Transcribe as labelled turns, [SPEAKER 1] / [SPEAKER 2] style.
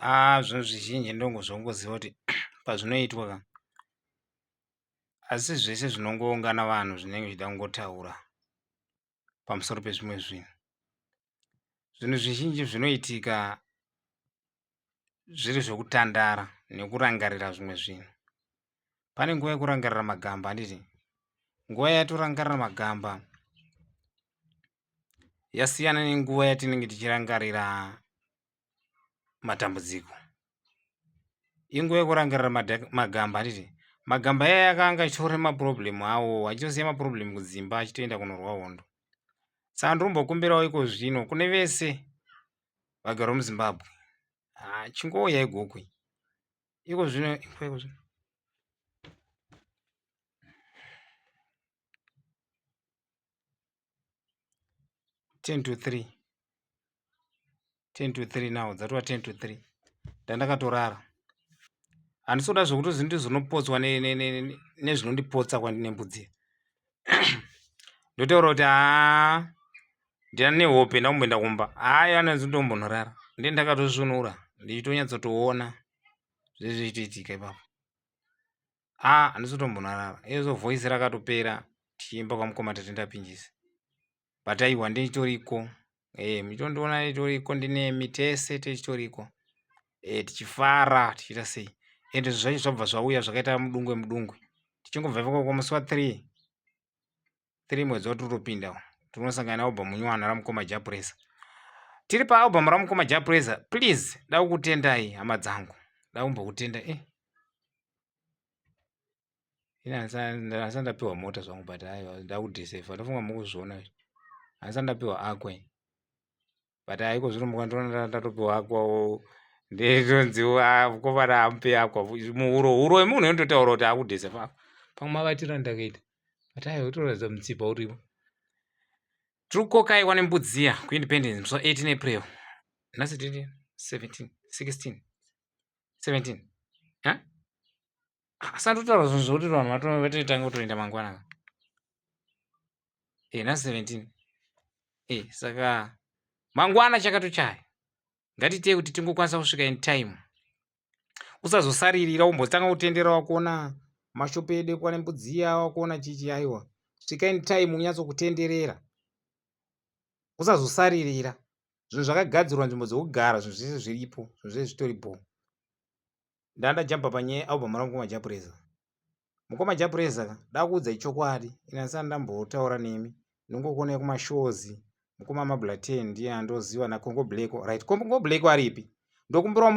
[SPEAKER 1] Haa zvinhu zvizhinji ndongozvongoziva kuti pazvinoitwa ka asi zvese zvinongoungana vanhu zvinenge zvichida kungotaura pamusoro pezvimwe zvinhu. Zvinhu zvizhinji zvinoitika zviri zvekutandara nekurangarira zvimwe zvinhu. Pane nguva yekurangarira magamba handiti? Nguva yatorangarira magamba yasiyana nenguva yatinenge tichirangarira matambudziko. Inguva yekurangarira magamba handiti? Magamba aya akanga achitora maproblem awo achitosiya maproblem kudzimba achitoenda kunorwa hondo. Saka ndirombokumbirawo iko zvino kune vese vagara muZimbabwe ah, chingouyai Gokwe iko zvino iko zvino 10 to 3 10 to 3 now dzatova 10 to 3 ndandakatorara handisi kuda zvekuti zindizonopotswa nezvinondipotsa kwandinembudzi ndotaura kuti haa ndina nehope ndakumboenda kumba hayi anonzi ndombonorara ndiye ndakatosvunura ndichitonyatsotoona zvese zvichitoitika ipapo haa handisi kutombonorara izvo voice rakatopera tichiimba kwamukoma Tatenda Pinjisi but aiwa ndichitoriko eh muchitondiona ndichitoriko ndinemi tese tichitoriko eh tichifara tichiita sei ende zvinhu zvacho zvabva zvauya zvakaita mudungwe mudungwe tichingobva ikoko musi wa 3 3 mwedzi watiri kutopinda tinosangana nealbum nywana ramukoma Japresa tiri paalbum ramukoma Japresa please dakukutendai hama dzangu dakumbokutenda eh ini handisati ndapiwa mota zvangu but aiwa ndakudeserva ndofunga mukuzviona izvi handisati ndapiwa aqua but haiko zvino mukandiona ndatopiwa aqua ndezonziwo ah, mukomana amupe aqua muhuro huro yemunhu inototaura kuti akudeserva pamwe mavatiro andakaita but aiwa utoratidza mutsipa uripo tiri kukokaiwa nembudziya kuindependence musi wa 18 April nhasi tiri 17 16 17 huh? Asandotaura zvinhu zvekuti vanhu vatotanga kutoenda mangwana e nhasi 17 e saka mangwana chakatochaya ngatiitei kuti tingokwanisa kusvika in time usazosaririra umbotanga kutendera wakuona mashopu edu ekwana mbudziya wakuona chichi aiwa svika in time unyatsokutenderera usazosaririra zvinhu zvakagadzirwa nzvimbo dzekugara zvinhu zvese zviripo zvinhu zvese zvitori bho Ndandajamba panyaya yealbum ramukoma Japreza. Mukoma Japreza ka dakuudzai chokwadi ini handisati ndambotaura nemi ndinongokuonai kumashows mukoma Mablaten ndiye andoziva naCongo Black right Congo Black aripi ndokumbirawo.